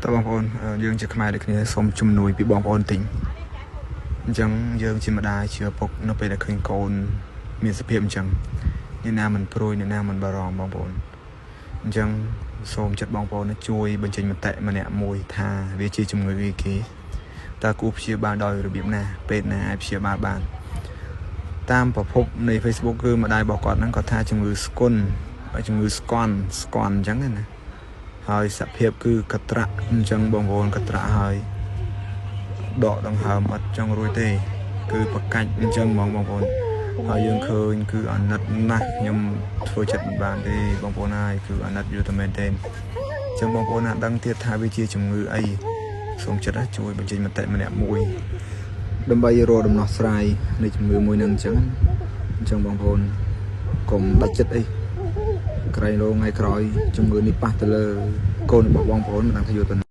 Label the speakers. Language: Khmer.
Speaker 1: តើបងប្អូនយើងជាខ្មែរដូចគ្នាសូមជំនួយពីបងប្អូនតិចអញ្ចឹងយើងជាម្ដាយជាឪពុកនៅពេលដែលឃើញកូនមានសភាពអញ្ចឹងអ្នកណាមិនព្រួយអ្នកណាមិនបារម្ភបងប្អូនអញ្ចឹងសូមចិត្តបងប្អូនជួយបញ្ចេញមតិម្នាក់មួយថាវាជាជំងឺអីគេតើគួរព្យាបាលដោយរបៀបណាពេទ្យណាអាចព្យាបាលបានតាមប្រភពនៃ Facebook គឺម្ដាយរបស់គាត់ហ្នឹងគាត់ថាជំងឺស្គុនជំងឺស្គន់ស្គន់អញ្ចឹងណាហើយសភាពគឺកត្រាក់អញ្ចឹងបងប្អូនកត្រាក់ហើយដកដង្ហើមអត់ចង់រួចទេគឺប្រកាច់អញ្ចឹងហ្មងបងប្អូនហើយយើងឃើញគឺអាណិតណាស់ខ្ញុំធ្វើចិត្តមិនបានទេបងប្អូនហើយគឺអាណិតយូរតែមែនទេអញ្ចឹងបងប្អូនណាដឹងទៀតថាវាជាជំងឺអីសូមចិត្តជួយបញ្ចេញមតិម្នាក់មួយដើម្បីរកដំណោះស្រាយនៃជំងឺមួយនឹងអញ្ចឹងអញ្ចឹងបងប្អូនកុំដាច់ចិត្តអីក្រែងលោថ្ងៃក្រោយជំងឺនេះប៉ះទៅលើកូនរបស់បងប្អូនមិនដឹងថាយកទៅ